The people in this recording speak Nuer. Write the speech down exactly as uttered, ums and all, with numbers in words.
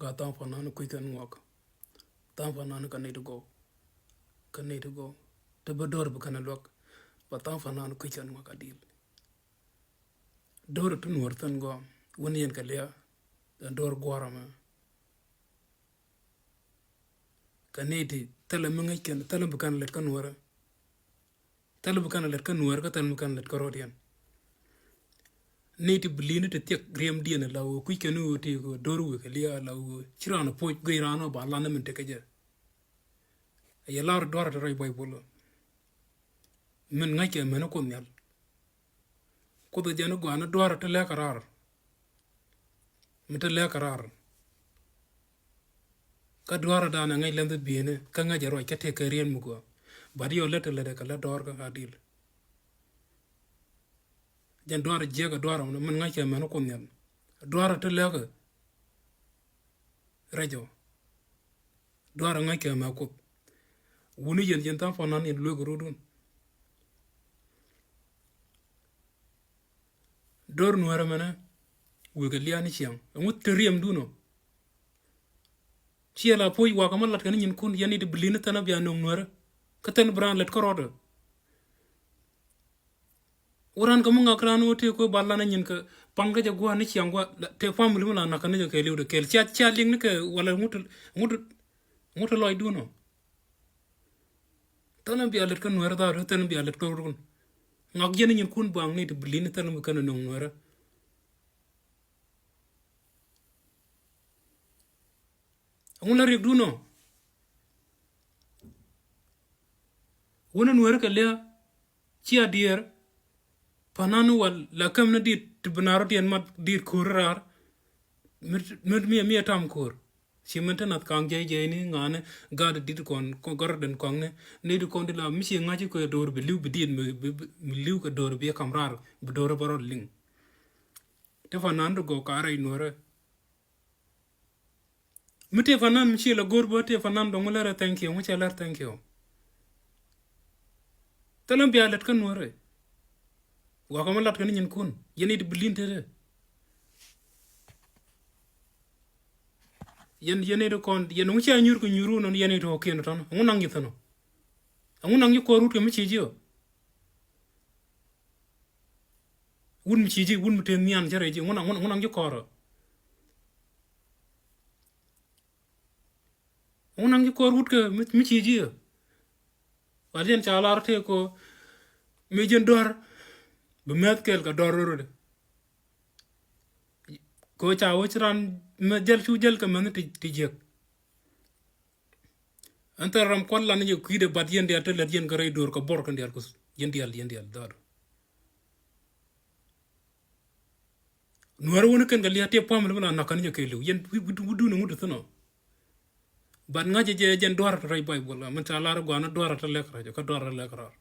Ba tha̱a̱ŋ fanan kui̱ kɛn ŋuak. Tha̱a̱ŋ fanan kɛ nɛy ti gɔw. Kɛ nɛy ti gɔw. Te bä do̱r bi kɛn a luäk. Ba tha̱a̱ŋ fanan kui̱ kɛn ŋuak a dil. Do̱r ti nuɔr thin gɔam. Wun yɛn kɛ lia̱a̱. Dɛn do̱r gua̱a̱r ɛmɛ. Kɛ nɛy ti thilɛ mi ŋäc kɛn, thilɛ bi kɛn lɛt kä nuɔrɛ. Thilɛ bi kɛn lɛt kä nuɔrɛ, kä thilɛ bi kɛn lɛt kä rɔ̱diɛn. Nɛy ti bi li̱n ti thiɛk riɛmdiɛn la wä kui̱ kɛn wä ti kɛ do̱r wek kɛ lia̱a̱ la wä. Ci raan a puɔc guiy raan wä ba lan ni min tekɛ jɛ. Yɛ lar duaar ti rɛy Baybol. Min ŋa̱ckɛ mɛn Kuoth Nhial. Kuoth ɛ jɛn i̱ gɔaa ni duaar ti lɛk kɛ raar. Mi ti lɛk kɛ raar. Kä duaar dan ɛ ŋäc lɛnh bi̱i̱ni kä ŋäc ɛ ruac kä tëë kɛ riɛn mi gɔaa. But yɔ lät ti lät ɛ kɛ lät dɔɔr kä ka dil. Jɛn duaar jiɛk ɛ duaar ɛ min ŋa̱ckɛ mɛn Kuoth Nhial. Duaar ti lɛk kɛ rɛc ɔ. Duaar ŋa̱c kɛ mɛ Kuoth. Wuni yɛn yɛn tha̱a̱ŋ fanan yɛn luek rudun. Do̱r nuɛrɛ mɛnɛ. Wek liani ciaŋ. Ɛŋu te riɛmdun ɔ. Ciɛ la puɔc wakä mi lat kɛn nyinkun yɛn it bi li̱n thän a bia nöŋ nuɛrɛ. Kä thän bi raan lät kä rɔɔdɛ. Wä raan kä mi ŋak raan wä tëë kuɛ ba lan a nyin kɛ paŋ kä jɛ gua̱a̱r ni ciaŋ gua̱a̱r tëë family mi la nak kɛ ni jɛ kɛɛliw dɛ kɛɛl cia cia liŋ ni kɛ wala ŋut ŋut ŋut lɔcdun ɔ. Thilɛ bia lät kä nuɛrɛ dhaar thilɛ bia lät kä run. Ŋak yɛn nyinkun baŋ ni ti bi li̱n thilɛ mi kɛn a nöŋ nuɛrɛ. Ɛŋu la riɛkdun ɔ. Wun in weri kɛ lia̱a̱. Cia diɛɛr. Panan wal la käm ni dit ti bi na rɔ̱diɛn mat dit ko̱r raar. Mit mit miɛ miɛ tam ko̱r. Ci min te nath kaŋ jɛy jɛy ni ŋa̱a̱ni gat dit kɔn kɔn gɔr den kɔŋni. Ni di kɔn di la mi ci ŋa̱ci kɛ do̱r bi li̱w bi dit mi bi bi- mi li̱w kɛ do̱r bi kam raar bi do̱r bä rɔl liŋ. Te panan di gɔw ka rɛy nuɔrɛ. Mi tëë fanan mi ciɛ lɛ go̱r bä tëë fanan dɔŋ mi lɛrɛ thank you mi cɛ lɛr thank you. Thilɛ bia lɛt kä nuɔrɛ. Wakä mi lat kɛ ni nyinkun yɛn it bi li̱n tetɛ. Yɛn yɛn it kɔn yɛn mi cɛ nyur kɛ nyur wun yɛn it ɔ kiɛn tɔn ŋun naŋ yi thänɔ. Ŋun naŋ yi kɔr wut kɛ mi ci jiɔ. Wun mi ci ji̱ wun mi te nhian cä rɛy ji̱ ŋun ŋun ŋun aŋ ji̱ kɔrä. Ŋun aŋ ji̱ kɔr wut kɛ mi ci ji̱. Wal yɛn ca lar tëë ko mi ji̱n dɔ̱r bi mɛth kɛl kɛ dɔ̱r rot. Ko ca wä ci ran mɛ jäl cu jäl kɛ mɛnh ti jiäk. Ɛn thil ram kuan lan ni jɛ kui̱dɛ bat yɛn diaal te lät yɛn kɛ rɛy do̱r kɛ bɔr kɛn diaal kuth yɛn diaal yɛn diaal dhaadu. Nuɛr wun kɛn kɛ lia̱a̱ tiɛ pua̱a̱m ni mi la na̱k kɛn jɛ kɛ li̱w yɛn wi̱dun ŋut thi̱n ɔ. Bat ŋa̱c jɛ jɛn dua̱r te rɛy Baybol min ca lar gua̱a̱n dua̱r te lɛk rɛc kä dua̱r te lɛk raar.